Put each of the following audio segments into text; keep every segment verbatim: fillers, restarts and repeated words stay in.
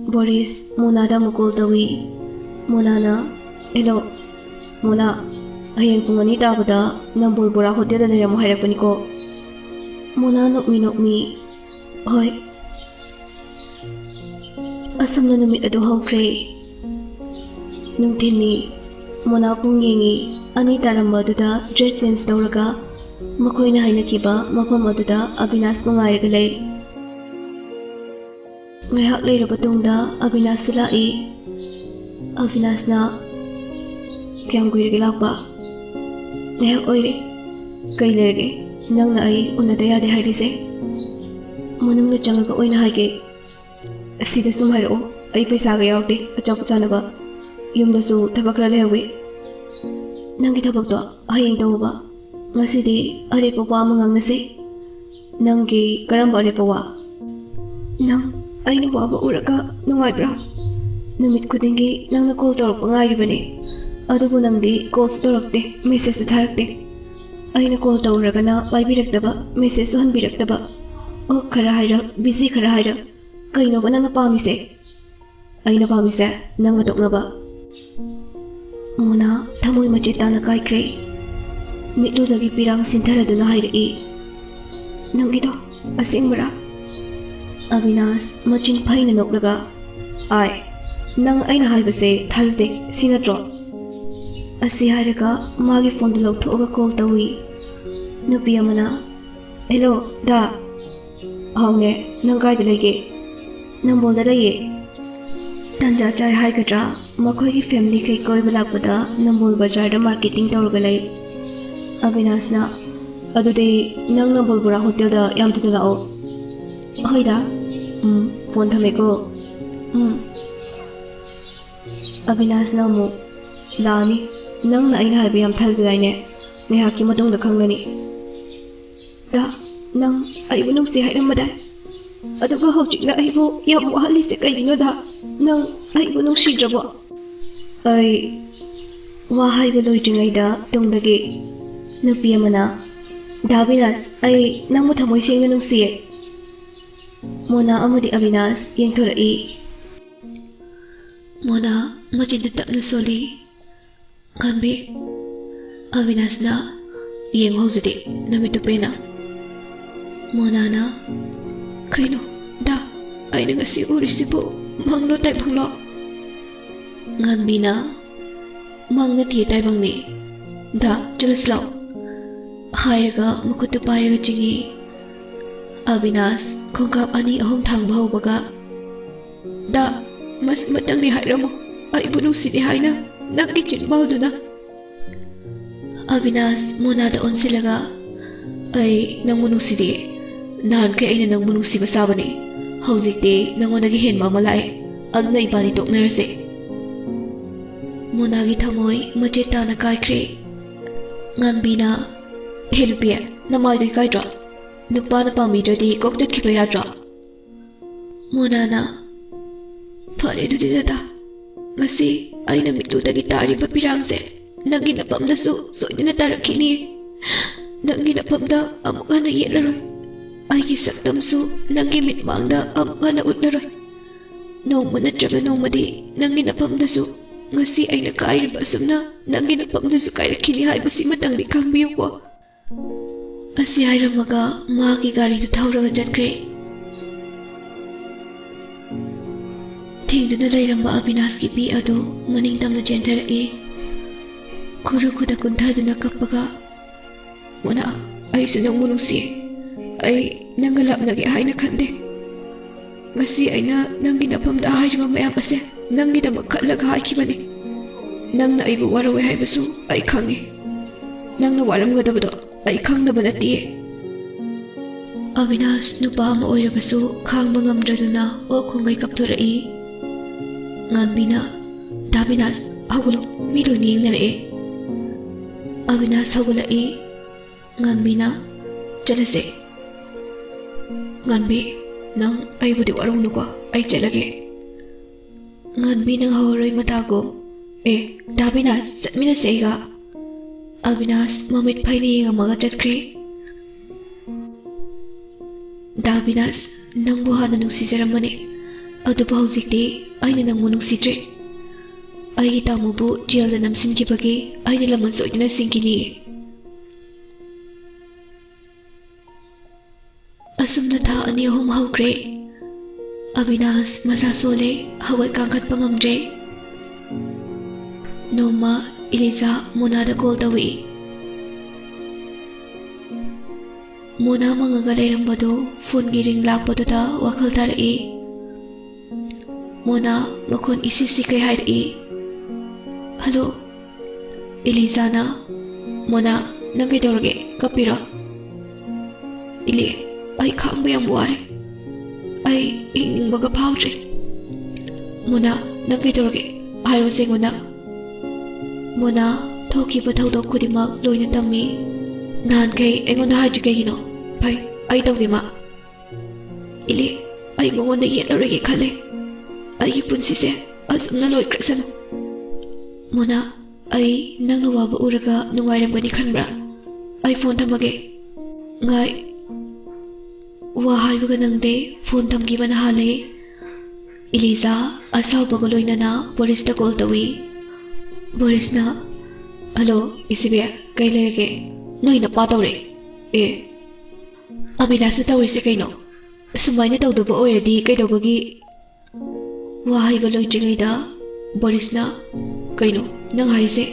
ꯕꯣꯔꯤꯁ ꯃꯣꯅꯥꯗ ꯑꯃꯨꯛ ꯀꯣꯜ ꯇꯧꯏ꯫ ꯃꯣꯅꯥꯅ, "hello, Mona, ꯍꯌꯦꯡ ꯄꯨꯡ ꯑꯅꯤ ꯇꯥꯕꯗ ꯅꯝꯕꯣꯜ ꯕꯣꯔꯥ ꯍꯣꯇꯦꯜꯗ ꯂꯩꯔꯝꯃꯣ ꯍꯥꯏꯔꯛꯄꯅꯤꯀꯣ꯫" ꯃꯣꯅꯥ ꯅꯣꯛꯃꯤ ꯅꯣꯛꯃꯤ, "ꯍꯣꯏ꯫" ꯑꯁꯨꯝꯅ ꯅꯨꯃꯤꯠ ꯑꯗꯨ ꯍꯧꯈ꯭ꯔꯦ꯫ ꯅꯨꯡꯊꯤꯜꯅꯤ꯫ ꯃꯣꯅꯥ ꯄꯨꯡ ꯌꯦꯡꯉꯤ꯫ ꯑꯅꯤ ꯇꯥꯔꯝꯕ ꯑꯗꯨꯗ ꯗ꯭ꯔꯦꯁ ꯆꯦꯟꯖ ꯇꯧꯔꯒ ꯃꯈꯣꯏꯅ ꯍꯥꯏꯅꯈꯤꯕ ꯃꯐꯝ ꯑꯗꯨꯗ ꯑꯕꯤꯅꯥꯁꯄꯨ ꯉꯥꯏꯔꯒ ꯂꯩ꯫ ꯉꯥꯏꯍꯥꯛ ꯂꯩꯔꯕ ꯇꯨꯡꯗ ꯑꯕꯤꯅꯥꯁꯁꯨ ꯂꯥꯛꯏ꯫ ꯑꯕꯤꯅꯥꯁꯅ, "ꯀꯌꯥꯝ ꯀꯨꯏꯔꯒꯦ ꯂꯥꯛꯄ?" "ꯉꯥꯏꯍꯥꯛ ꯑꯣꯏꯔꯦ꯫" "ꯀꯩ ꯂꯩꯔꯒꯦ? ꯅꯪꯅ ꯑꯩ ꯎꯅꯗ ꯌꯥꯗꯦ ꯍꯥꯏꯔꯤꯁꯦ?" "ꯃꯅꯨꯡꯗ ꯆꯪꯉꯒ ꯑꯣꯏꯅ ꯍꯥꯏꯒꯦ꯫ ꯁꯤꯗ ꯁꯨꯝ ꯍꯥꯏꯔꯛꯑꯣ, ꯑꯩ ꯄꯩꯁꯥꯒ ꯌꯥꯎꯗꯦ ꯑꯆꯥꯄꯣꯠ ꯆꯥꯅꯕ꯫ ꯌꯨꯝꯗꯁꯨ ꯊꯕꯛ ꯈꯔ ꯂꯩꯍꯧꯋꯤ꯫" "ꯅꯪꯒꯤ ꯊꯕꯛꯇꯣ ꯍꯌꯦꯡ ꯇꯧꯕ꯫ ꯉꯁꯤꯗꯤ ꯑꯔꯦꯞꯄ ꯋꯥ ꯑꯃ ꯉꯥꯡꯅꯁꯦ꯫" "ꯅꯪꯒꯤ ꯀꯔꯝꯕ ꯑꯔꯦꯞꯄ ꯋꯥ?" "ꯅꯪ ꯑꯩꯅ ꯋꯥꯕ ꯎꯔꯒ ꯅꯨꯡꯉꯥꯏꯕ꯭ꯔꯥ? ꯅꯨꯃꯤꯠ ꯈꯨꯗꯤꯡꯒꯤ ꯅꯪꯅ ꯀꯣꯜ ꯇꯧꯔꯛꯄ ꯉꯥꯏꯔꯤꯕꯅꯤ, ꯑꯗꯨꯕꯨ ꯅꯪꯗꯤ ꯀꯣꯜꯁꯨ ꯇꯧꯔꯛꯇꯦ, ꯃꯦꯁꯦꯖꯁꯨ ꯊꯥꯔꯛꯇꯦ꯫ ꯑꯩꯅ ꯀꯣꯜ ꯇꯧꯔꯒꯅ ꯄꯥꯏꯕꯤꯔꯛꯇꯕ, ꯃꯦꯁꯦꯖꯁꯨ ꯍꯟꯕꯤꯔꯛꯇꯕ꯫ ꯑꯣꯐ ꯈꯔ ꯍꯥꯏꯔꯛ, ꯕꯤꯖꯤ ꯈꯔ ꯍꯥꯏꯔꯛ, ꯀꯩꯅꯣꯕ ꯅꯪꯅ ꯄꯥꯝꯃꯤꯁꯦ?" "ꯑꯩꯅ ꯄꯥꯝꯃꯤꯁꯦ ꯅꯪꯒ ꯇꯣꯛꯅꯕ꯫" ꯃꯣꯅꯥ ꯊꯃꯣꯏ ꯃꯆꯦꯠ ꯇꯥꯅ ꯀꯥꯏꯈ꯭ꯔꯦ꯫ ꯃꯤꯠꯂꯨꯗꯒꯤ ꯄꯤꯔꯥꯡ ꯁꯤꯟꯊꯔꯗꯨꯅ ꯍꯥꯏꯔꯛꯏ, "ꯅꯪꯒꯤꯗꯣ ꯑꯁꯦꯡꯕꯔꯥ?" ꯑꯕꯤꯅꯥꯁ ꯃꯆꯤꯟ ꯐꯩꯅ ꯅꯣꯛꯂꯒ, "ꯑꯥꯏ, ꯅꯪ ꯑꯩꯅ ꯍꯥꯏꯕꯁꯦ ꯊꯥꯖꯗꯦ, ꯁꯤ ꯅꯠꯇ꯭ꯔꯣ?" ꯑꯁꯤ ꯍꯥꯏꯔꯒ ꯃꯥꯒꯤ ꯐꯣꯟꯗꯨ ꯂꯧꯊꯣꯛꯑꯒ ꯀꯣꯜ ꯇꯧꯏ꯫ ꯅꯨꯄꯤ ꯑꯃꯅ, "ꯍꯦꯂꯣ, ꯗꯥ꯫" "ꯍꯥꯎꯅꯦ, ꯅꯪ ꯀꯥꯏꯗ ꯂꯩꯒꯦ?" "ꯅꯝꯕꯣꯜꯗ ꯂꯩꯌꯦ꯫" ꯇꯟꯖꯥ ꯆꯥꯏ ꯍꯥꯏꯒꯗ꯭ꯔꯥ, ꯃꯈꯣꯏꯒꯤ ꯐꯦꯃꯤꯂꯤꯈꯩ ꯀꯣꯏꯕ ꯂꯥꯛꯄꯗ ꯅꯝꯕꯣꯜ ꯕꯖꯥꯔꯗ ꯃꯥꯔꯀꯦꯇꯤꯡ ꯇꯧꯔꯒ ꯂꯩ꯫ ꯑꯕꯤꯅꯥꯁꯅ, "ꯑꯗꯨꯗꯤ ꯅꯪ ꯅꯝꯕꯣꯜ ꯕꯣꯔꯥ ꯍꯣꯇꯦꯜꯗ ꯌꯥꯝ ꯊꯨꯅ ꯂꯥꯛꯑꯣ꯫" "ꯍꯣꯏꯗ꯫ ꯎꯝ, ꯐꯣꯟ ꯊꯝꯃꯦꯀꯣ꯫" ꯎꯝ꯫ ꯑꯕꯤꯅꯥꯁꯅ ꯑꯃꯨꯛ ꯂꯥꯛꯑꯅꯤ꯫ ꯅꯪꯅ ꯑꯩꯅ ꯍꯥꯏꯕ ꯌꯥꯝ ꯊꯥꯖꯗꯥꯏꯅꯦ? ꯉꯥꯏꯍꯥꯛꯀꯤ ꯃꯇꯨꯡꯗ ꯈꯪꯂꯅꯤ꯫ ꯗꯥ, ꯅꯪ ꯑꯩꯕꯨ ꯅꯨꯡꯁꯤ ꯍꯥꯏꯔꯝꯕꯗꯥꯏ? ꯑꯗꯨꯒ ꯍꯧꯖꯤꯛꯅ ꯑꯩꯕꯨ ꯌꯥꯝ ꯋꯥꯍꯜꯂꯤꯁꯦ ꯀꯩꯒꯤꯅꯣ ꯗꯥ? ꯅꯪ ꯑꯩꯕꯨ ꯅꯨꯡꯁꯤꯗ꯭ꯔꯕꯣ? ꯑꯩ ꯋꯥ ꯍꯥꯏꯕ ꯂꯣꯏꯗ꯭ꯔꯤꯉꯩꯗ ꯇꯨꯡꯗꯒꯤ ꯅꯨꯄꯤ ꯑꯃꯅ, "ꯗꯥ ꯑꯕꯤꯅꯥꯁ, ꯑꯩ ꯅꯪꯕꯨ ꯊꯃꯣꯏ ꯁꯦꯡꯅ ꯅꯨꯡꯁꯤꯌꯦ꯫" ꯃꯣꯅꯥ ꯑꯃꯗꯤ ꯑꯕꯤꯅꯥꯁ ꯌꯦꯡꯊꯣꯔꯛꯏ꯫ ꯃꯣꯅꯥ ꯃꯆꯤꯟꯗ ꯇꯞꯅ ꯁꯣꯜꯂꯤ꯫ "ꯉꯥꯟꯕꯤ, ꯑꯕꯤꯅꯥꯁꯅ ꯌꯦꯡꯉꯨ ꯍꯧꯖꯤꯛꯇꯤ ꯅꯃꯤꯠꯇꯨ ꯄꯦꯟꯅ꯫" ꯃꯣꯅꯥꯅ, "ꯀꯩꯅꯣ ꯗꯥ, ꯑꯩꯅ ꯉꯁꯤ ꯎꯔꯤꯁꯤꯕꯨ ꯃꯪꯂꯣ ꯇꯥꯏꯕꯪꯂꯣ?" ꯉꯥꯟꯕꯤꯅ, "ꯃꯪ ꯅꯠꯇꯤꯌꯦ ꯇꯥꯏꯕꯪꯅꯤ꯫ ꯗꯥ, ꯆꯠꯂꯁꯤ ꯂꯥꯎ꯫" ꯍꯥꯏꯔꯒ ꯃꯈꯨꯠꯇꯨ ꯄꯥꯏꯔꯒ ꯆꯤꯡꯏ꯫ ꯑꯕꯤꯅꯥꯁ ꯈꯣꯡꯀꯥꯞ ꯑꯅꯤ ꯑꯍꯨꯝ ꯊꯥꯡꯕ ꯍꯧꯕꯒ, "ꯗꯥ, ꯃꯁꯤꯃꯇꯪꯗꯤ ꯍꯥꯏꯔꯝꯃꯨ, ꯑꯩꯕꯨ ꯅꯨꯡꯁꯤꯗꯦ ꯍꯥꯏꯅ ꯅꯪꯒꯤ ꯆꯤꯟꯕꯥꯜꯗꯨꯅ?" ꯑꯕꯤꯅꯥꯁ ꯃꯣꯅꯥꯗ ꯑꯣꯟꯁꯤꯜꯂꯒ, "ꯑꯩ ꯅꯪꯕꯨ ꯅꯨꯡꯁꯤꯗꯦ꯫ ꯅꯍꯥꯟꯈꯩ ꯑꯩꯅ ꯅꯪꯕꯨ ꯅꯨꯡꯁꯤꯕ ꯁꯥꯕꯅꯤ꯫ ꯍꯧꯖꯤꯛꯇꯤ ꯅꯪꯉꯣꯟꯗꯒꯤ ꯍꯦꯟꯕ ꯑꯃ ꯂꯥꯛꯑꯦ꯫ ꯑꯗꯨꯅ ꯏꯕꯥꯅꯤ ꯇꯣꯛꯅꯔꯁꯦ꯫" ꯃꯣꯅꯥꯒꯤ ꯊꯃꯣꯏ ꯃꯆꯦꯠ ꯇꯥꯅ ꯀꯥꯏꯈ꯭ꯔꯦ꯫ ꯉꯥꯟꯕꯤꯅ, "ꯍꯦ ꯅꯨꯄꯤ, ꯅꯃꯥꯏꯗꯣ ꯏꯀꯥꯏꯗ꯭ꯔꯣ? ꯅꯨꯄꯥꯅ ꯄꯥꯝꯕꯤꯗ꯭ꯔꯗꯤ ꯀꯣꯛ ꯆꯠꯈꯤꯕ ꯌꯥꯗ꯭ꯔꯣ?" ꯃꯣꯅꯥꯅ, "ꯐꯔꯦ ꯑꯗꯨꯗꯤ ꯗꯗꯥ, ꯉꯁꯤ ꯑꯩꯅ ꯃꯤꯠꯂꯨꯗꯒꯤ ꯇꯥꯔꯤꯕ ꯄꯤꯔꯥꯡꯁꯦ ꯅꯪꯒꯤ ꯅꯐꯝꯗꯁꯨ ꯁꯣꯏꯗꯅ ꯇꯥꯔꯛꯈꯤꯅꯤ꯫ ꯅꯪꯒꯤ ꯅꯐꯝꯗ ꯑꯃꯨꯛ ꯍꯟꯅ ꯌꯦꯠꯂꯔꯣꯏ꯫ ꯑꯩꯒꯤ ꯁꯛꯇꯝꯁꯨ ꯅꯪꯒꯤ ꯃꯤꯠꯃꯥꯡꯗ ꯑꯃꯨꯛ ꯍꯟꯅ ꯎꯠꯂꯔꯣꯏ꯫ ꯅꯣꯡꯃ ꯅꯠꯇ꯭ꯔꯒ ꯅꯣꯡꯃꯗꯤ ꯅꯪꯒꯤ ꯅꯐꯝꯗꯁꯨ ꯉꯁꯤ ꯑꯩꯅ ꯀꯥꯏꯔꯤꯕ ꯑꯁꯨꯝꯅ ꯅꯪꯒꯤ ꯅꯐꯝꯗꯁꯨ ꯀꯥꯏꯔꯛꯈꯤꯅꯤ ꯍꯥꯏꯕꯁꯤꯃꯇꯪꯗꯤ ꯈꯪꯕꯤꯌꯨꯀꯣ꯫" ꯑꯁꯤ ꯍꯥꯏꯔꯝꯃꯒ ꯃꯥꯒꯤ ꯒꯥꯔꯤꯗꯨ ꯊꯧꯔꯒ ꯆꯠꯈ꯭ꯔꯦ꯫ ꯊꯤꯡꯗꯨꯅ ꯂꯩꯔꯝꯕ ꯑꯕꯤꯅꯥꯁꯀꯤ ꯄꯤ ꯑꯗꯨ ꯃꯅꯤꯡ ꯇꯝꯅ ꯆꯦꯟꯊꯔꯛꯏ꯫ ꯈꯨꯔꯨ ꯈꯨꯗ ꯀꯨꯟꯊꯗꯨꯅ ꯀꯞꯄꯒ, "ꯃꯣꯅꯥ, ꯑꯩꯁꯨ ꯅꯪꯕꯨ ꯅꯨꯡꯁꯤ꯫ ꯑꯩ ꯅꯪꯒ ꯂꯥꯞꯅꯒꯦ ꯍꯥꯏꯅ ꯈꯟꯗꯦ꯫ ꯉꯁꯤ ꯑꯩꯅ ꯅꯪꯒꯤ ꯅꯐꯝꯗ ꯍꯥꯏꯔꯤꯕ ꯃꯌꯥꯝ ꯑꯁꯦ ꯅꯪꯒꯤꯗꯃꯛ ꯈꯜꯂꯒ ꯍꯥꯏꯈꯤꯕꯅꯤ꯫ ꯅꯪꯅ ꯑꯩꯕꯨ ꯋꯥꯔꯧꯋꯦ ꯍꯥꯏꯕꯁꯨ ꯑꯩ ꯈꯪꯉꯤ꯫ ꯅꯪꯅ ꯋꯥꯔꯝꯒꯗꯕꯗꯣ ꯑꯩ ꯈꯪꯗꯕ ꯅꯠꯇꯤꯌꯦ꯫" ꯑꯕꯤꯅꯥꯁ ꯅꯨꯄꯥ ꯑꯃ ꯑꯣꯏꯔꯕꯁꯨ ꯈꯥꯡꯕ ꯉꯝꯗ꯭ꯔꯗꯨꯅ ꯑꯣꯛ ꯈꯣꯡꯒꯩ ꯀꯞꯊꯣꯔꯛꯏ꯫ ꯉꯥꯟꯕꯤꯅ, "ꯗꯥ ꯕꯤꯅꯥꯁ, ꯍꯧꯒꯠꯂꯣ, ꯃꯤ ꯂꯣꯏꯅ ꯌꯦꯡꯅꯔꯛꯑꯦ꯫" ꯑꯕꯤꯅꯥꯁ ꯍꯧꯒꯠꯂꯛꯏ꯫ ꯉꯥꯟꯕꯤꯅ, "ꯆꯠꯂꯁꯦ꯫" "ꯉꯥꯟꯕꯤ, ꯅꯪ ꯑꯩꯕꯨꯗꯤ ꯋꯥꯔꯧꯅꯨꯀꯣ, ꯑꯩ ꯆꯠꯂꯒꯦ꯫" ꯉꯥꯟꯕꯤ ꯅꯪꯍꯧꯔꯔꯣꯏ ꯃꯇꯥꯒꯨꯝ꯫ "ꯑꯦ, ꯗꯥ ꯕꯤꯅꯥꯁ, ꯆꯠꯃꯤꯟꯅꯁꯦ ꯑꯩꯒ꯫" ꯑꯕꯤꯅꯥꯁ ꯃꯃꯤꯠ ꯐꯩꯅ ꯌꯦꯡꯉꯝꯃꯒ ꯆꯠꯈ꯭ꯔꯦ꯫ "ꯗꯥ ꯕꯤꯅꯥꯁ, ꯅꯪꯕꯨ ꯍꯥꯟꯅ ꯅꯨꯡꯁꯤꯖꯔꯝꯕꯅꯦ, ꯑꯗꯨꯕꯨ ꯍꯧꯖꯤꯛꯇꯤ ꯑꯩꯅ ꯅꯪꯕꯨ ꯅꯨꯡꯁꯤꯗ꯭ꯔꯦ꯫ ꯑꯩꯒꯤ ꯇꯥꯃꯣꯕꯨ ꯖꯦꯜꯗ ꯅꯝꯁꯤꯟꯈꯤꯕꯒꯤ ꯑꯩꯅ ꯂꯃꯟ ꯁꯣꯏꯗꯅ ꯁꯤꯡꯈꯤꯅꯤ꯫" ꯑꯁꯨꯝꯅ ꯊꯥ ꯑꯅꯤ ꯑꯍꯨꯝ ꯍꯧꯈ꯭ꯔꯦ꯫ ꯑꯕꯤꯅꯥꯁ ꯃꯁꯥ ꯁꯣꯜꯂꯦ, ꯍꯧꯒꯠ ꯀꯥꯡꯈꯠꯄ ꯉꯝꯗ꯭ꯔꯦ꯫ ꯅꯣꯡꯃ ꯏꯂꯤꯖꯥ ꯃꯣꯅꯥꯗ ꯀꯣꯜ ꯇꯧꯏ꯫ ꯃꯣꯅꯥ ꯃꯪꯉꯒ ꯂꯩꯔꯝꯕꯗꯨ ꯐꯣꯟꯒꯤ ꯔꯤꯡ ꯂꯥꯛꯄꯗꯨꯗ ꯋꯥꯈꯜ ꯇꯥꯔꯛꯏ꯫ ꯃꯣꯅꯥ ꯃꯈꯣꯟ ꯏꯁꯤ ꯁꯤꯈꯩ ꯍꯥꯏꯔꯛꯏ, "ꯍꯜꯂꯣ꯫" ꯏꯂꯤꯖꯥꯅ, "ꯃꯣꯅꯥ, ꯅꯪ ꯀꯩꯗꯧꯔꯒꯦ? ꯀꯞꯄꯤꯔꯣ?" "ꯏꯂꯤ, ꯑꯩ ꯈꯥꯡꯕ ꯌꯥꯝ ꯋꯥꯔꯦ꯫ ꯑꯩ ꯍꯤꯡꯅꯤꯡꯕꯒ ꯐꯥꯎꯗ꯭ꯔꯦ꯫" "ꯃꯣꯅꯥ, ꯅꯪ ꯀꯩꯗꯧꯔꯒꯦ? ꯍꯥꯏꯔꯣꯁꯦ ꯑꯩꯉꯣꯟꯗ꯫" ꯃꯣꯅꯥ ꯊꯣꯛꯈꯤꯕ ꯊꯧꯗꯣꯛ ꯈꯨꯗꯤꯡꯃꯛ ꯂꯣꯏꯅ ꯇꯝꯃꯤ꯫ "ꯅꯍꯥꯟꯈꯩ ꯑꯩꯉꯣꯟꯗ ꯍꯥꯏꯗ꯭ꯔꯤ ꯀꯩꯒꯤꯅꯣ? ꯐꯩ, ꯑꯩ ꯇꯧꯒꯦ ꯃꯥ꯫" "ꯏꯂꯤ, ꯑꯩ ꯃꯉꯣꯟꯗ ꯌꯦꯠꯂꯔꯣꯏꯒꯦ ꯈꯜꯂꯦ꯫ ꯑꯩꯒꯤ ꯄꯨꯟꯁꯤꯁꯦ ꯑꯁꯨꯝꯅ ꯂꯣꯏꯈ꯭ꯔꯁꯅꯨ꯫" "ꯃꯣꯅꯥ, ꯑꯩ ꯅꯪꯅ ꯋꯥꯕ ꯎꯔꯒ ꯅꯨꯡꯉꯥꯏꯔꯝꯒꯅꯤ ꯈꯟꯕ꯭ꯔꯥ? ꯑꯩ ꯐꯣꯟ ꯊꯝꯃꯒꯦ꯫" "ꯉꯥꯏ꯫" ꯋꯥ ꯍꯥꯏꯕꯒ ꯅꯪꯗꯦ, ꯐꯣꯟ ꯊꯝꯈꯤꯕꯅ ꯍꯥꯜꯂꯦ꯫ ꯏꯂꯤꯖꯥ ꯑꯁꯥꯎꯕꯒ ꯂꯣꯏꯅꯅ ꯕꯣꯔꯤꯁꯇ ꯀꯣꯜ ꯇꯧꯏ꯫ ꯕꯣꯔꯤꯁꯅ, "ꯍꯜꯂꯣ, ꯏꯁꯤꯕꯤ, ꯀꯩ ꯂꯩꯔꯒꯦ? ꯅꯣꯏ ꯅꯄꯥ ꯇꯧꯔꯦ꯫" "ꯑꯦ, ꯑꯕꯤꯅꯥꯁꯅ ꯇꯧꯔꯤꯁꯦ ꯀꯩꯅꯣ? ꯁꯨꯃꯥꯏꯅ ꯇꯧꯗꯕ ꯑꯣꯏꯔꯗꯤ ꯀꯩꯗꯧꯕꯒꯤ?" ꯋꯥ ꯍꯩꯕ ꯂꯣꯏꯗ꯭ꯔꯤꯉꯩꯗ ꯕꯣꯔꯤꯁꯅ, "ꯀꯩꯅꯣ ꯅꯪ ꯍꯥꯏꯔꯤꯁꯦ?"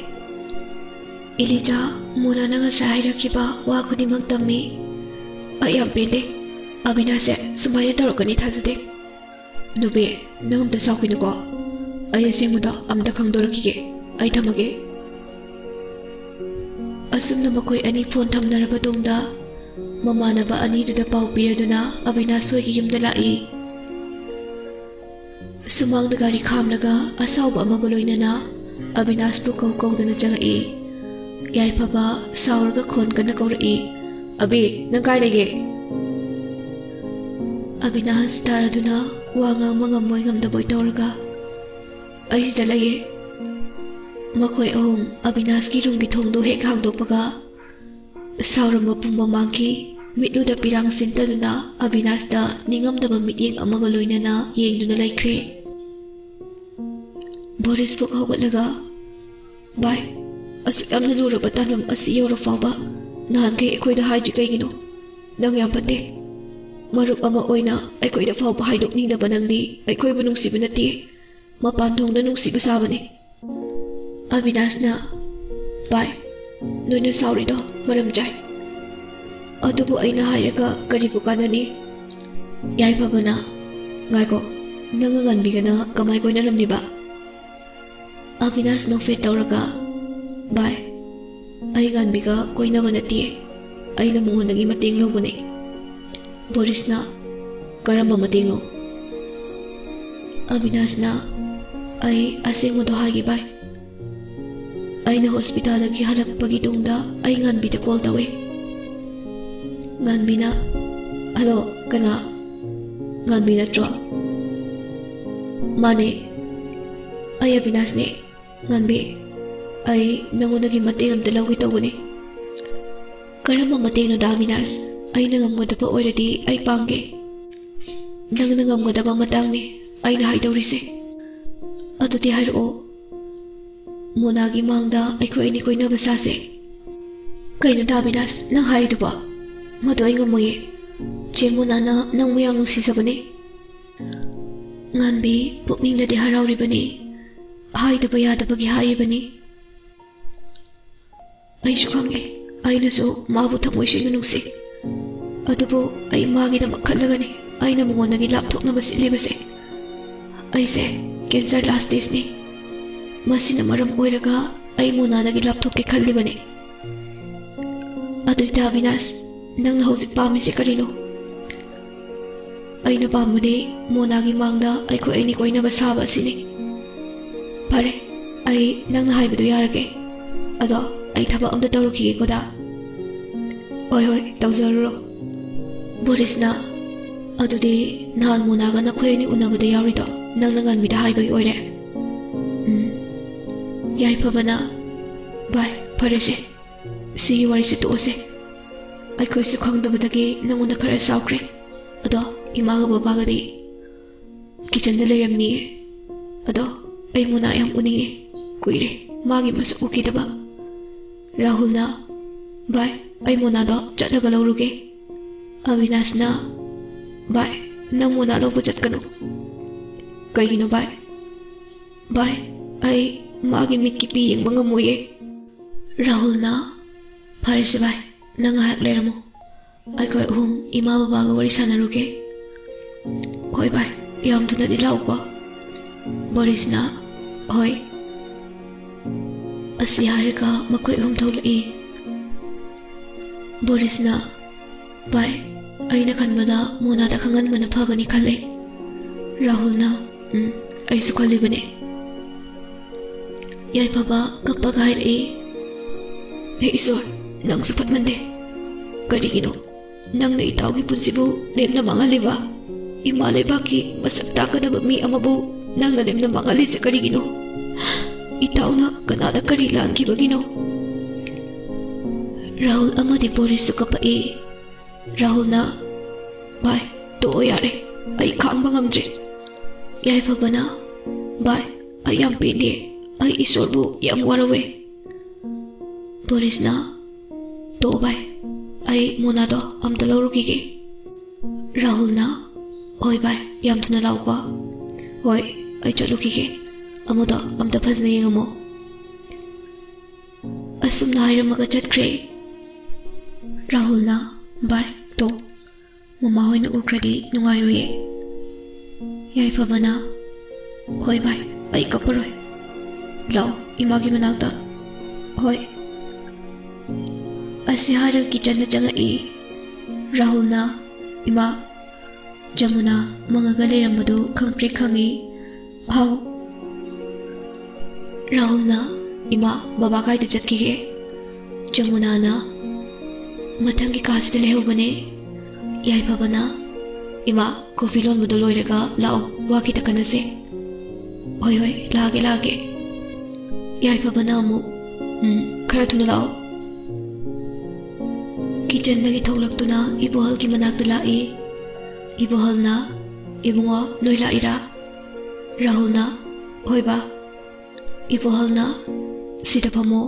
"ꯏꯂꯤꯖꯥ, ꯃꯣꯅꯥꯅ ꯉꯁꯥꯏ ꯍꯥꯏꯔꯛꯈꯤꯕ ꯋꯥ ꯈꯨꯗꯤꯡꯃꯛ ꯇꯝꯃꯤ꯫ ꯑꯩ ꯌꯥꯝ ꯄꯦꯟꯗꯦ꯫ ꯑꯕꯤꯅꯥꯁꯁꯦ ꯁꯨꯃꯥꯏꯅ ꯇꯧꯔꯛꯀꯅꯤ ꯊꯥꯖꯗꯦ꯫" "ꯅꯨꯄꯤ, ꯅꯪ ꯑꯝꯇ ꯁꯥꯎꯈꯤꯅꯨꯀꯣ꯫ ꯑꯩ ꯑꯁꯦꯡꯕꯗꯣ ꯑꯝꯇ ꯈꯪꯗꯣꯔꯛꯈꯤꯒꯦ꯫ ꯑꯩ ꯊꯝꯃꯒꯦ꯫" ꯑꯁꯨꯝꯅ ꯃꯈꯣꯏ ꯑꯅꯤ ꯐꯣꯟ ꯊꯝꯅꯔꯕ ꯇꯨꯡꯗ, ꯃꯃꯥꯟꯅꯕ ꯑꯅꯤꯗꯨꯗ ꯄꯥꯎ ꯄꯤꯔꯗꯨꯅ ꯑꯕꯤꯅꯥꯁ ꯍꯣꯏꯒꯤ ꯌꯨꯝꯗ ꯂꯥꯛꯏ꯫ ꯁꯨꯃꯥꯡꯗ ꯒꯥꯔꯤ ꯈꯥꯝꯂꯒ ꯑꯁꯥꯎꯕ ꯑꯃꯒ ꯂꯣꯏꯅꯅ ꯑꯕꯤꯅꯥꯁꯄꯨ ꯀꯧ ꯀꯧꯗꯅ ꯆꯪꯉꯛꯏ꯫ ꯌꯥꯏꯐꯕ ꯁꯥꯎꯔꯒ ꯈꯣꯟ ꯀꯟꯅ ꯀꯧꯔꯛꯏ, "ꯑꯕꯤ, ꯅꯪ ꯀꯥꯏ ꯂꯩꯒꯦ?" ꯑꯕꯤꯅꯥꯁ ꯇꯥꯔꯗꯨꯅ ꯋꯥ ꯉꯥꯡꯕ ꯉꯝꯃꯣꯏ ꯉꯝꯗꯕꯣꯏ ꯇꯧꯔꯒ, "ꯑꯩ ꯁꯤꯗ ꯂꯩꯌꯦ꯫" ꯃꯈꯣꯏ ꯑꯍꯨꯝ ꯑꯕꯤꯅꯥꯁꯀꯤ ꯔꯨꯝꯒꯤ ꯊꯣꯡꯗꯨ ꯍꯦꯛ ꯍꯥꯡꯗꯣꯛꯄꯒ, ꯁꯥꯎꯔꯝꯕ ꯄꯨꯝꯕ ꯃꯥꯡꯈꯤ꯫ ꯃꯤꯠꯂꯨꯗ ꯄꯤꯔꯥꯡ ꯁꯤꯟꯇꯗꯨꯅ ꯑꯕꯤꯅꯥꯁꯇ ꯅꯤꯡꯉꯝꯗꯕ ꯃꯤꯠꯌꯦꯡ ꯑꯃꯒ ꯂꯣꯏꯅꯅ ꯌꯦꯡꯗꯨꯅ ꯂꯩꯈ꯭ꯔꯦ꯫ ꯕꯣꯔꯤꯁ ꯐꯨꯛ ꯍꯧꯒꯠꯂꯒ, "ꯚꯥꯏ, ꯑꯁꯨꯛ ꯌꯥꯝꯅ ꯂꯨꯔꯕ ꯇꯥꯟꯐꯝ ꯑꯁꯤ ꯌꯧꯔ ꯐꯥꯎꯕ ꯅꯍꯥꯟꯈꯩ ꯑꯩꯈꯣꯏꯗ ꯍꯥꯏꯗ꯭ꯔꯤ ꯀꯩꯒꯤꯅꯣ? ꯅꯪ ꯌꯥꯝ ꯐꯠꯇꯦ꯫ ꯃꯔꯨꯞ ꯑꯃ ꯑꯣꯏꯅ ꯑꯩꯈꯣꯏꯗ ꯐꯥꯎꯕ ꯍꯥꯏꯗꯣꯛꯅꯤꯡꯗꯕ ꯅꯪꯗꯤ ꯑꯩꯈꯣꯏꯕꯨ ꯅꯨꯡꯁꯤꯕ ꯅꯠꯇꯦ, ꯃꯄꯥꯟ ꯊꯣꯡꯗ ꯅꯨꯡꯁꯤꯕ ꯁꯥꯕꯅꯤ꯫" ꯑꯕꯤꯅꯥꯁꯅ, "ꯚꯥꯏ, ꯅꯣꯏꯅ ꯁꯥꯎꯔꯤꯗꯣ ꯃꯔꯝ ꯆꯥꯏ꯫ ꯑꯗꯨꯕꯨ ꯑꯩꯅ ꯍꯥꯏꯔꯒ ꯀꯔꯤꯕꯨ ꯀꯥꯟꯅꯅꯤ?" ꯌꯥꯏꯐꯕꯅ, "ꯉꯥꯏꯈꯣ, ꯅꯪꯒ ꯉꯥꯟꯕꯤꯒꯅ ꯀꯃꯥꯏ ꯀꯣꯏꯅꯔꯝꯂꯤꯕ?" ꯑꯕꯤꯅꯥꯁ ꯅꯣꯛꯐꯦꯠ ꯇꯧꯔꯒ, "ꯚꯥꯏ, ꯑꯩ ꯉꯥꯟꯕꯤꯒ ꯀꯣꯏꯅꯕ ꯅꯠꯇꯦ꯫ ꯑꯩꯅ ꯃꯉꯣꯟꯗꯒꯤ ꯃꯇꯦꯡ ꯂꯧꯕꯅꯦ꯫" ꯕꯣꯔꯤꯁꯅ, "ꯀꯔꯝꯕ ꯃꯇꯦꯡꯅꯣ?" ꯑꯕꯤꯅꯥꯁꯅ, "ꯑꯩ ꯑꯁꯦꯡꯕꯗꯣ ꯍꯥꯏꯒꯦ ꯚꯥꯏ꯫ ꯑꯩꯅ ꯍꯣꯁꯄꯤꯇꯥꯜꯗꯒꯤ ꯍꯜꯂꯛꯄꯒꯤ ꯇꯨꯡꯗ ꯑꯩ ꯉꯥꯟꯕꯤꯗ ꯀꯣꯜ ꯇꯧꯋꯦ꯫" ꯉꯥꯟꯕꯤꯅ, "ꯍꯜꯂꯣ, ꯀꯅꯥ? ꯉꯥꯟꯕꯤ ꯅꯠꯇ꯭ꯔꯣ?" "ꯃꯥꯅꯦ, ꯑꯩ ꯑꯕꯤꯅꯥꯁꯅꯦ꯫ ꯉꯥꯟꯕꯤ, ꯑꯩ ꯅꯉꯣꯟꯗꯒꯤ ꯃꯇꯦꯡ ꯑꯝꯇ ꯂꯧꯒꯦ ꯇꯧꯕꯅꯦ꯫" "ꯀꯔꯝꯕ ꯃꯇꯦꯡꯅꯣꯗ ꯑꯕꯤꯅꯥꯁ? ꯑꯩꯅ ꯉꯝꯒꯗꯕ ꯑꯣꯏꯔꯗꯤ ꯑꯩ ꯄꯥꯡꯒꯦ꯫" "ꯅꯪꯅ ꯉꯝꯒꯗꯕ ꯃꯇꯥꯡꯅꯤ ꯑꯩꯅ ꯍꯥꯏꯗꯧꯔꯤꯁꯦ꯫" "ꯑꯗꯨꯗꯤ ꯍꯥꯏꯔꯛꯑꯣ꯫" "ꯃꯣꯅꯥꯒꯤ ꯃꯥꯡꯗ ꯑꯩꯈꯣꯏ ꯑꯅꯤ ꯀꯣꯏꯅꯕ ꯁꯥꯁꯦ꯫" "ꯀꯩꯅꯣꯗ ꯑꯕꯤꯅꯥꯁ, ꯅꯪ ꯍꯥꯏꯔꯤꯗꯨꯕꯣ? ꯃꯗꯨ ꯑꯩ ꯉꯝꯃꯣꯏꯌꯦ꯫ ꯆꯦ ꯃꯣꯅꯥꯅ ꯅꯪꯕꯨ ꯌꯥꯝ ꯅꯨꯡꯁꯤꯖꯕꯅꯦ꯫" ꯉꯥꯟꯕꯤ ꯄꯨꯛꯅꯤꯡꯗꯗꯤ ꯍꯔꯥꯎꯔꯤꯕꯅꯤ, ꯍꯥꯏꯗꯕ ꯌꯥꯗꯕꯒꯤ ꯍꯥꯏꯔꯤꯕꯅꯤ꯫ "ꯑꯩꯁꯨ ꯈꯪꯉꯦ, ꯑꯩꯅꯁꯨ ꯃꯥꯕꯨ ꯊꯃꯣꯏ ꯁꯦꯡꯅ ꯅꯨꯡꯁꯤ꯫ ꯑꯗꯨꯕꯨ ꯑꯩ ꯃꯥꯒꯤꯗꯃꯛ ꯈꯜꯂꯒꯅꯤ ꯑꯩꯅ ꯃꯉꯣꯟꯗꯒꯤ ꯂꯥꯞꯊꯣꯛꯅꯕ ꯁꯤꯜꯂꯤꯕꯁꯦ꯫ ꯑꯩꯁꯦ ꯀꯦꯟꯁꯔ ꯂꯥꯁ ꯁ꯭ꯇꯦꯖꯅꯤ꯫ ꯃꯁꯤꯅ ꯃꯔꯝ ꯑꯣꯏꯔꯒ ꯑꯩ ꯃꯣꯅꯥꯗꯒꯤ ꯂꯥꯞꯊꯣꯛꯀꯦ ꯈꯜꯂꯤꯕꯅꯤ꯫" "ꯑꯗꯨꯗꯤ ꯑꯕꯤꯅꯥꯁ, ꯅꯪꯅ ꯍꯧꯖꯤꯛ ꯄꯥꯝꯃꯤꯁꯦ ꯀꯔꯤꯅꯣ?" ꯑꯩꯅ ꯄꯥꯝꯕꯗꯤ ꯃꯣꯅꯥꯒꯤ ꯃꯥꯡꯗ ꯑꯩꯈꯣꯏ ꯑꯅꯤ ꯀꯣꯏꯅꯕ ꯁꯥꯕ ꯑꯁꯤꯅꯤ꯫ ꯐꯔꯦ, ꯑꯩ ꯅꯪꯅ ꯍꯥꯏꯕꯗꯨ ꯌꯥꯔꯒꯦ꯫ ꯑꯗꯣ ꯑꯩ ꯊꯕꯛ ꯑꯝꯇ ꯇꯧꯔꯨꯈꯤꯒꯦꯀꯣ ꯗꯥ꯫ ꯍꯣꯏ, ꯍꯣꯏ, ꯇꯧꯖꯔꯨꯔꯣ꯫ ꯕꯣꯔꯤꯁꯅ, ꯑꯗꯨꯗꯤ ꯅꯍꯥꯟ ꯃꯣꯅꯥꯒ ꯅꯈꯣꯏ ꯑꯅꯤ ꯎꯅꯕꯗ ꯌꯥꯎꯔꯤꯗꯣ ꯅꯪꯅ ꯉꯥꯟꯕꯤꯗ ꯍꯥꯏꯕꯒꯤ ꯑꯣꯏꯔꯦ? ꯎꯝ꯫ ꯌꯥꯏꯐꯕꯅ, ꯚꯥꯏ, ꯐꯔꯦꯁꯦ, ꯁꯤꯒꯤ ꯋꯥꯔꯤꯁꯦ ꯇꯣꯛꯑꯁꯦ꯫ ꯑꯩꯈꯣꯏꯁꯨ ꯈꯪꯗꯕꯗꯒꯤ ꯅꯉꯣꯟꯗ ꯈꯔ ꯁꯥꯎꯈ꯭ꯔꯦ꯫ ꯑꯗꯣ ꯏꯃꯥꯒ ꯕꯕꯥꯒꯗꯤ ꯀꯤꯆꯟꯗ ꯂꯩꯔꯝꯅꯤꯌꯦ꯫ ꯑꯗꯣ ꯑꯩ ꯃꯣꯅꯥ ꯌꯥꯝ ꯎꯅꯤꯡꯉꯦ꯫ ꯀꯨꯏꯔꯦ ꯃꯥꯒꯤ ꯃꯁꯛ ꯎꯈꯤꯗꯕ꯫ ꯔꯥꯍꯨꯜꯅ, ꯚꯥꯏ, ꯑꯩ ꯃꯣꯅꯥꯗꯣ ꯆꯠꯂꯒ ꯂꯧꯔꯨꯒꯦ꯫ ꯑꯕꯤꯅꯥꯁꯅ, ꯚꯥꯏ, ꯅꯪ ꯃꯣꯅꯥ ꯂꯧꯕ ꯆꯠꯀꯅꯨ꯫ ꯀꯩꯒꯤꯅꯣ ꯚꯥꯏ? ꯚꯥꯏ, ꯑꯩ ꯃꯥꯒꯤ ꯃꯤꯠꯀꯤ ꯄꯤ ꯌꯦꯡꯕ ꯉꯝꯃꯣꯏꯌꯦ꯫ ꯔꯥꯍꯨꯜꯅ, ꯐꯔꯦꯁꯦ ꯚꯥꯏ, ꯅꯪ ꯉꯥꯏꯍꯥꯛ ꯂꯩꯔꯝꯃꯣ꯫ ꯑꯩꯈꯣꯏ ꯑꯍꯨꯝ ꯏꯃꯥ ꯕꯕꯥꯒ ꯋꯥꯔꯤ ꯁꯥꯟꯅꯔꯨꯒꯦ꯫ ꯍꯣꯏ ꯚꯥꯏ, ꯌꯥꯝ ꯊꯨꯅꯗꯤ ꯂꯥꯛꯎꯀꯣ꯫ ꯕꯣꯔꯤꯁꯅ, ꯍꯣꯏ꯫ ꯑꯁꯤ ꯍꯥꯏꯔꯒ ꯃꯈꯣꯏ ꯑꯍꯨꯝ ꯊꯣꯛꯂꯛꯏ꯫ ꯕꯣꯔꯤꯁꯅ, ꯚꯥꯏ, ꯑꯩꯅ ꯈꯟꯕꯗ ꯃꯣꯅꯥꯗ ꯈꯪꯍꯟꯕꯅ ꯐꯒꯅꯤ ꯈꯜꯂꯦ꯫ ꯔꯥꯍꯨꯜꯅ, ꯎꯝ, ꯑꯩꯁꯨ ꯈꯜꯂꯤꯕꯅꯦ꯫ ꯌꯥꯏꯐꯕ ꯀꯞꯄꯒ ꯍꯥꯏꯔꯛꯏ, ꯍꯦ ꯏꯁꯣꯔ, ꯅꯪꯁꯨ ꯐꯠꯃꯟꯗꯦ꯫ ꯀꯔꯤꯒꯤꯅꯣ ꯅꯪꯅ ꯏꯇꯥꯎꯒꯤ ꯄꯨꯟꯁꯤꯕꯨ ꯂꯦꯝꯅ ꯃꯥꯡꯍꯜꯂꯤꯕ? ꯏꯃꯥ ꯂꯩꯕꯥꯛꯀꯤ ꯃꯁꯛ ꯇꯥꯛꯀꯗꯕ ꯃꯤ ꯑꯃꯕꯨ ꯅꯪꯅ ꯂꯦꯝꯅ ꯃꯥꯡꯍꯜꯂꯤꯁꯦ ꯀꯔꯤꯒꯤꯅꯣ? ꯏꯇꯥꯎꯅ ꯀꯅꯥꯗ ꯀꯔꯤ ꯂꯥꯟꯈꯤꯕꯒꯤꯅꯣ? ꯔꯥꯍꯨꯜ ꯑꯃꯗꯤ ꯕꯣꯔꯤꯁꯁꯨ ꯀꯞꯄꯛꯏ꯫ ꯔꯥꯍꯨꯜꯅ, ꯚꯥꯏ, ꯇꯣꯛꯑꯣ ꯌꯥꯔꯦ, ꯑꯩ ꯈꯥꯡꯕ ꯉꯝꯗ꯭ꯔꯦ꯫ ꯌꯥꯏꯐꯕꯅ, ꯚꯥꯏ, ꯑꯩ ꯌꯥꯝ ꯄꯦꯟꯗꯦ, ꯑꯩ ꯏꯁꯣꯔꯕꯨ ꯌꯥꯝ ꯋꯥꯔꯧꯋꯦ꯫ ꯕꯣꯔꯤꯁꯅ, ꯇꯣꯛꯑꯣ ꯚꯥꯏ, ꯑꯩ ꯃꯣꯅꯥꯗꯣ ꯑꯝꯇ ꯂꯧꯔꯨꯈꯤꯒꯦ꯫ ꯔꯥꯍꯨꯜꯅ, ꯍꯣꯏ ꯚꯥꯏ, ꯌꯥꯝ ꯊꯨꯅ ꯂꯥꯛꯎꯀꯣ꯫ ꯍꯣꯏ, ꯑꯩ ꯆꯠꯂꯨꯈꯤꯒꯦ, ꯑꯃꯗꯣ ꯑꯝꯇ ꯐꯖꯅ ꯌꯦꯡꯉꯝꯃꯣ꯫ ꯑꯁꯨꯝꯅ ꯍꯥꯏꯔꯝꯃꯒ ꯆꯠꯈ꯭ꯔꯦ꯫ ꯔꯥꯍꯨꯜꯅ, ꯚꯥꯏ, ꯇꯣ, ꯃꯃꯥ ꯍꯣꯏꯅ ꯎꯈ꯭ꯔꯗꯤ ꯅꯨꯡꯉꯥꯏꯔꯣꯏꯌꯦ꯫ ꯌꯥꯏꯐꯕꯅ, ꯍꯣꯏ ꯚꯥꯏ, ꯑꯩ ꯀꯞꯄꯔꯣꯏ꯫ ꯂꯥꯛꯑꯣ ꯏꯃꯥꯒꯤ ꯃꯅꯥꯛꯇ꯫ ꯍꯣꯏ꯫ ꯑꯁꯤ ꯍꯥꯏꯔꯒ ꯀꯤꯆꯟꯗ ꯆꯪꯉꯛꯏ꯫ ꯔꯥꯍꯨꯜꯅ, ꯏꯃꯥ, ꯖꯃꯨꯅꯥ ꯃꯪꯉꯒ ꯂꯩꯔꯝꯕꯗꯨ ꯈꯪꯄ꯭ꯔꯦꯛ ꯈꯪꯉꯤ꯫ ꯍꯥꯎ꯫ ꯔꯥꯍꯨꯜꯅ, "ꯏꯃꯥ, ꯕꯕꯥ ꯀꯥꯏꯗ ꯆꯠꯈꯤꯒꯦ?" ꯖꯃꯨꯅꯥꯅ, "ꯃꯊꯪꯒꯤ ꯀꯥꯁꯤꯗ ꯂꯩꯍꯧꯕꯅꯦ꯫" ꯌꯥꯏꯐꯕꯅ, "ꯏꯃꯥ, ꯀꯣꯐꯤ ꯂꯣꯟꯕꯗꯣ ꯂꯣꯏꯔꯒ ꯂꯥꯛꯑꯣ, ꯋꯥ ꯈꯤꯇ ꯈꯟꯅꯁꯦ꯫" "ꯍꯣꯏ, ꯍꯣꯏ, ꯂꯥꯛꯑꯒꯦ, ꯂꯥꯛꯑꯒꯦ꯫" ꯌꯥꯏꯐꯕꯅ ꯑꯃꯨꯛ, "ꯎꯝ, ꯈꯔ ꯊꯨꯅ ꯂꯥꯛꯑꯣ꯫" ꯀꯤꯆꯟꯗꯒꯤ ꯊꯣꯛꯂꯛꯇꯨꯅ ꯏꯕꯣꯍꯜꯒꯤ ꯃꯅꯥꯛꯇ ꯂꯥꯛꯏ꯫ ꯏꯕꯣꯍꯜꯅ, "ꯏꯕꯨꯡꯉꯣ, ꯅꯣꯏ ꯂꯥꯛꯏꯔꯥ?" ꯔꯥꯍꯨꯜꯅ, "ꯍꯣꯏ ꯕꯥ꯫" ꯏꯕꯣꯍꯜꯅ, "ꯁꯤꯗ ꯐꯝꯃꯣ꯫"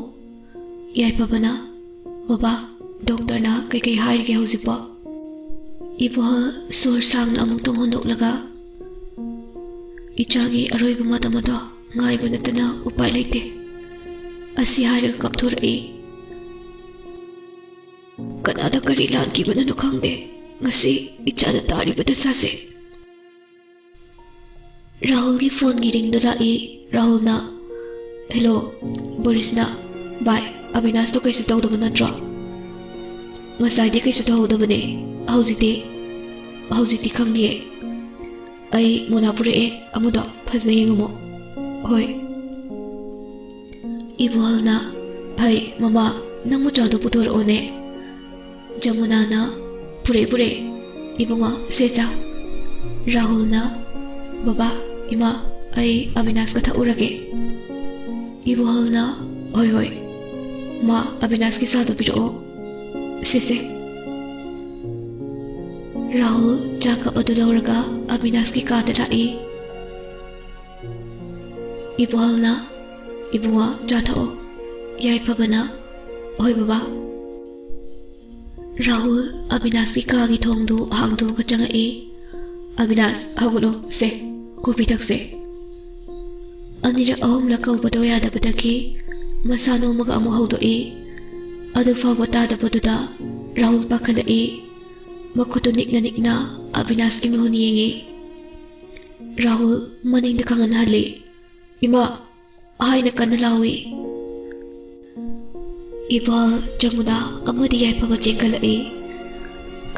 ꯌꯥꯏꯐꯕꯅ, "ꯕꯕꯥ, ꯗꯣꯛꯇꯔꯅ ꯀꯩꯀꯩ ꯍꯥꯏꯔꯤꯒꯦ ꯍꯧꯖꯤꯛꯄꯣ?" ꯏꯕꯣꯍꯜ ꯁꯣꯔ ꯁꯥꯡꯅ ꯑꯃꯨꯛꯇꯪ ꯍꯣꯟꯗꯣꯛꯂꯒ, "ꯏꯆꯥꯒꯤ ꯑꯔꯣꯏꯕ ꯃꯇꯝ ꯑꯗꯣ ꯉꯥꯏꯕ ꯅꯠꯇꯅ ꯎꯄꯥꯏ ꯂꯩꯇꯦ꯫" ꯑꯁꯤ ꯍꯥꯏꯔꯒ ꯀꯞꯊꯣꯔꯛꯏ꯫ "ꯀꯅꯥꯗ ꯀꯔꯤ ꯂꯥꯟꯈꯤꯕꯅꯣ ꯈꯪꯗꯦ, ꯉꯁꯤ ꯏꯆꯥꯅ ꯇꯥꯔꯤꯕ ꯗꯁꯥꯁꯦ꯫" ꯔꯥꯍꯨꯜꯒꯤ ꯐꯣꯟꯒꯤ ꯔꯤꯡꯗꯨ ꯂꯥꯛꯏ꯫ ꯔꯥꯍꯨꯜꯅ, "ꯍꯦꯂꯣ, ꯕꯣꯔꯤꯁꯅ꯫ ꯚꯥꯏ, ꯑꯕꯤꯅꯥꯁꯇꯣ ꯀꯩꯁꯨ ꯇꯧꯗꯕ ꯅꯠꯇ꯭ꯔꯣ?" "ꯉꯁꯥꯏꯗꯤ ꯀꯩꯁꯨ ꯇꯧꯍꯧꯗꯕꯅꯦ꯫ ꯍꯧꯖꯤꯛꯇꯤ, ꯍꯧꯖꯤꯛꯇꯤ ꯈꯪꯗꯤꯌꯦ꯫ ꯑꯩ ꯃꯣꯅꯥ ꯄꯨꯔꯛꯑꯦ, ꯑꯃꯗꯣ ꯐꯖꯅ ꯌꯦꯡꯉꯝꯃꯣ꯫" "ꯍꯣꯏ꯫" ꯏꯕꯣꯍꯜꯅ, "ꯐꯩ, ꯃꯃꯥ, ꯅꯪ ꯃꯣꯖꯥꯗꯣ ꯄꯨꯊꯣꯔꯛꯑꯣꯅꯦ꯫" ꯖꯃꯨꯅꯥꯅ, "ꯄꯨꯔꯛꯑꯦ, ꯄꯨꯔꯛꯑꯦ, ꯏꯕꯨꯡꯉꯣ, ꯁꯦ ꯆꯥ꯫" ꯔꯥꯍꯨꯜꯅ, "ꯕꯕꯥ, ꯏꯃꯥ, ꯑꯩ ꯑꯕꯤꯅꯥꯁꯀ ꯊꯛꯎꯔꯒꯦ꯫" ꯏꯕꯣꯍꯜꯅ, "ꯍꯣꯏ, ꯍꯣꯏ, ꯃꯥ, ꯑꯕꯤꯅꯥꯁꯀꯤ ꯆꯥꯗꯣ ꯄꯤꯔꯛꯑꯣ, ꯁꯦ, ꯁꯦ꯫" ꯔꯥꯍꯨꯜ ꯆꯥ ꯀꯞ ꯑꯗꯨ ꯂꯧꯔꯒ ꯑꯕꯤꯅꯥꯁꯀꯤ ꯀꯥꯗ ꯂꯥꯛꯏ꯫ ꯏꯕꯣꯍꯜꯅ, "ꯏꯕꯨꯡꯉꯣ, ꯆꯥ ꯊꯛꯑꯣ꯫" ꯌꯥꯏꯐꯕꯅ, "ꯍꯣꯏ ꯕꯕꯥ꯫" ꯔꯥꯍꯨꯜ ꯑꯕꯤꯅꯥꯁꯀꯤ ꯀꯥꯒꯤ ꯊꯣꯡꯗꯨ ꯍꯥꯡꯗꯣꯛꯑꯒ ꯆꯪꯉꯛꯏ꯫ "ꯑꯕꯤꯅꯥꯁ, ꯍꯧꯒꯠꯂꯣ, ꯁꯦ, ꯀꯣꯐꯤ ꯊꯛꯁꯦ꯫" ꯑꯅꯤꯔꯛ ꯑꯍꯨꯝꯂꯛ ꯀꯧꯕꯗꯣ ꯌꯥꯗꯕꯗꯒꯤ ꯃꯁꯥ ꯅꯣꯝꯃꯒ ꯑꯃꯨꯛ ꯍꯧꯗꯣꯛꯏ꯫ ꯑꯗꯨ ꯐꯥꯎꯕ ꯇꯥꯗꯕꯗꯨꯗ ꯔꯥꯍꯨꯜ ꯄꯥꯈꯠꯂꯛꯏ꯫ ꯃꯈꯨꯠꯇꯨ ꯅꯤꯛꯅ ꯅꯤꯛꯅ ꯑꯕꯤꯅꯥꯁꯀꯤ ꯃꯤꯍꯨꯟ ꯌꯦꯡꯉꯤ꯫ ꯔꯥꯍꯨꯜ ꯃꯅꯤꯡꯗ ꯈꯪꯍꯟꯍꯜꯂꯤ꯫ "ꯏꯃꯥ!" ꯍꯥꯏꯅ ꯀꯟꯅ ꯂꯥꯎꯏ꯫ ꯏꯕꯣꯍꯜ, ꯖꯃꯨꯅꯥ ꯑꯃꯗꯤ ꯌꯥꯏꯐꯕ ꯆꯦꯟꯈꯠꯂꯛꯏ꯫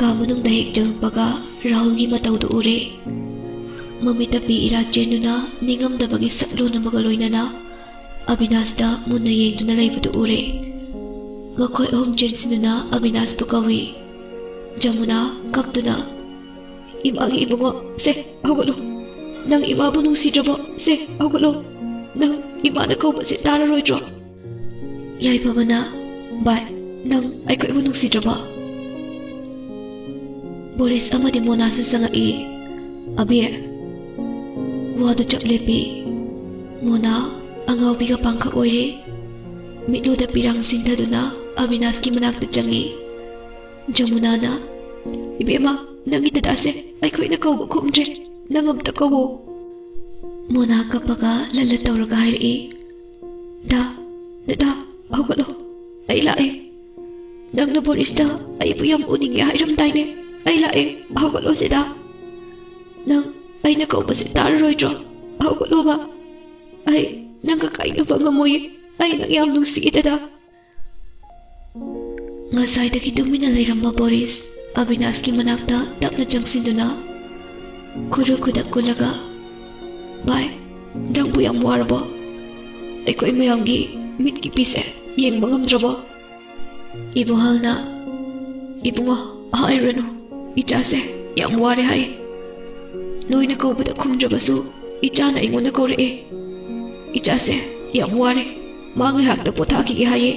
ꯀꯥ ꯃꯅꯨꯡꯗ ꯍꯦꯛ ꯆꯪꯂꯛꯄꯒ ꯔꯥꯍꯨꯜꯒꯤ ꯃꯇꯧꯗꯨ ꯎꯔꯦ꯫ ꯃꯃꯤꯠꯇ ꯄꯤ ꯏꯔꯥ ꯆꯦꯟꯗꯨꯅ ꯅꯤꯡꯉꯝꯗꯕꯒꯤ ꯁꯛꯂꯣꯟ ꯑꯃꯒ ꯂꯣꯏꯅꯅ ꯑꯕꯤꯅꯥꯁꯇ ꯃꯨꯟꯅ ꯌꯦꯡꯗꯨꯅ ꯂꯩꯕꯗꯨ ꯎꯔꯦ꯫ ꯃꯈꯣꯏ ꯑꯍꯨꯝ ꯆꯦꯟꯁꯤꯟꯗꯨꯅ ꯑꯕꯤꯅꯥꯁꯄꯨ ꯀꯧꯏ꯫ ꯖꯃꯨꯅꯥ ꯀꯞꯇꯨꯅ, "ꯏꯃꯥꯒꯤ ꯏꯕꯨꯡꯉꯣ, ꯁꯦ, ꯍꯧꯒꯠꯂꯨ꯫ ꯅꯪ ꯏꯃꯥꯕꯨ ꯅꯨꯡꯁꯤꯗ꯭ꯔꯕꯣ? ꯁꯦ, ꯍꯧꯒꯠꯂꯣ꯫ ꯅꯪ ꯏꯃꯥꯅ ꯀꯧꯕꯁꯦ ꯇꯥꯔꯔꯣꯏꯗ꯭ꯔꯣ?" ꯌꯥꯏꯐꯕꯅ, "ꯚꯥꯏ, ꯅꯪ ꯑꯩꯈꯣꯏꯕꯨ ꯅꯨꯡꯁꯤꯗ꯭ꯔꯕꯣ?" ꯕꯣꯔꯤꯁ ꯑꯃꯗꯤ ꯃꯣꯅꯥꯁꯨ ꯆꯪꯉꯛꯏ꯫ "ꯑꯕꯤ"꯫ ꯋꯥꯗꯨ ꯆꯞ ꯂꯦꯞꯄꯤ꯫ ꯃꯣꯅꯥ ꯑꯉꯥꯎꯕꯤꯒ ꯄꯥꯡꯈꯛ ꯑꯣꯏꯔꯦ꯫ ꯃꯤꯠꯂꯨꯗ ꯄꯤꯔꯥꯡ ꯁꯤꯟꯊꯗꯨꯅ ꯑꯕꯤꯅꯥꯁꯀꯤ ꯃꯅꯥꯛꯇ ꯆꯪꯉꯤ꯫ ꯖꯃꯨꯅꯥꯅ, "ꯏꯕꯦꯝꯃ, ꯅꯪꯒꯤ ꯗꯗꯥꯁꯦ ꯑꯩꯈꯣꯏꯅ ꯀꯧꯕ ꯈꯨꯝꯗ꯭ꯔꯦ꯫ ꯅꯪ ꯑꯝꯇ ꯀꯧꯋꯣ꯫" ꯃꯣꯅꯥ ꯀꯞꯄꯒ ꯂꯜꯂ ꯇꯧꯔꯒ ꯍꯥꯏꯔꯛꯏ, "ꯗꯥ, ꯗꯗꯥ, ꯍꯧꯒꯠꯂꯣ꯫ ꯑꯩ ꯂꯥꯛꯑꯦ꯫ ꯅꯪꯅ ꯕꯣꯔꯤꯁꯇ ꯑꯩꯕꯨ ꯌꯥꯝ ꯎꯅꯤꯡꯉꯦ ꯍꯥꯏꯔꯝꯗꯥꯏꯅꯦ꯫ ꯑꯩ ꯂꯥꯛꯑꯦ꯫ ꯍꯧꯒꯠꯂꯣ ꯁꯤꯗ꯫ ꯅꯪ ꯑꯩꯅ ꯀꯧꯕꯁꯦ ꯇꯥꯔꯔꯣꯏꯗ꯭ꯔꯣ? ꯍꯧꯒꯠꯂꯣꯕ꯫ ꯑꯩ ꯅꯪꯒ ꯀꯥꯏꯅꯕ ꯉꯝꯃꯣꯏꯌꯦ꯫ ꯑꯩ ꯅꯪ ꯌꯥꯝ ꯅꯨꯡꯁꯤꯌꯦ ꯗꯗꯥ꯫" ꯉꯁꯥꯏꯗꯒꯤ ꯇꯨꯃꯤꯟꯅ ꯂꯩꯔꯝꯕ ꯕꯣꯔꯤꯁ ꯑꯕꯤꯅꯥꯁꯀꯤ ꯃꯅꯥꯛꯇ ꯇꯞꯅ ꯆꯪꯁꯤꯟꯗꯨꯅ ꯈꯨꯔꯨ ꯈꯨꯗꯛ ꯀꯨꯜꯂꯒ, "ꯚꯥꯏ, ꯅꯪꯕꯨ ꯌꯥꯝ ꯋꯥꯔꯕꯣ? ꯑꯩꯈꯣꯏ ꯃꯌꯥꯝꯒꯤ ꯃꯤꯠꯀꯤ ꯄꯤꯁꯦ ꯌꯦꯡꯕ ꯉꯝꯗ꯭ꯔꯕꯣ?" ꯏꯕꯣꯍꯜꯅ, "ꯏꯕꯨꯡꯉꯣ, ꯍꯥꯏꯔꯨꯔꯅꯨ, ꯏꯆꯥꯁꯦ ꯌꯥꯝ ꯋꯥꯔꯦ ꯍꯥꯏ꯫ ꯅꯣꯏꯅ ꯀꯧꯕꯗ ꯈꯨꯝꯗ꯭ꯔꯕꯁꯨ ꯏꯆꯥꯅ ꯑꯩꯉꯣꯟꯗ ꯀꯧꯔꯛꯑꯦ꯫ ꯏꯆꯥꯁꯦ ꯌꯥꯝ ꯋꯥꯔꯦ, ꯃꯥ ꯉꯥꯏꯍꯥꯛꯇ ꯄꯣꯊꯥꯈꯤꯒꯦ ꯍꯥꯏꯌꯦ꯫"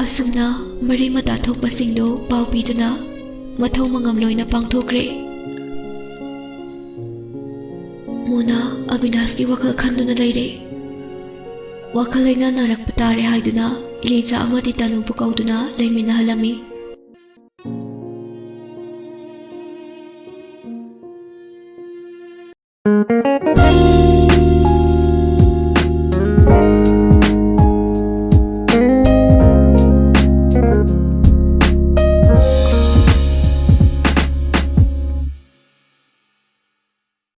ꯑꯁꯨꯝꯅ ꯃꯔꯤ ꯃꯇꯥ ꯊꯣꯛꯄꯁꯤꯡꯗꯨ ꯄꯥꯎ ꯄꯤꯗꯨꯅ ꯃꯊꯧ ꯃꯉꯝ ꯂꯣꯏꯅ ꯄꯥꯡꯊꯣꯛꯈ꯭ꯔꯦ꯫ ꯃꯣꯅꯥ ꯑꯕꯤꯅꯥꯁꯀꯤ ꯋꯥꯈꯜ ꯈꯟꯗꯨꯅ ꯂꯩꯔꯦ꯫ ꯋꯥꯈꯜ ꯂꯩꯅꯥ ꯅꯥꯔꯛꯄ ꯇꯥꯔꯦ ꯍꯥꯏꯗꯨꯅ ꯏꯂꯤꯖꯥ ꯑꯃꯗꯤ ꯇꯅꯨꯕꯨ ꯀꯧꯗꯨꯅ ꯂꯩꯃꯤꯟꯅꯍꯜꯂꯝꯃꯤ꯫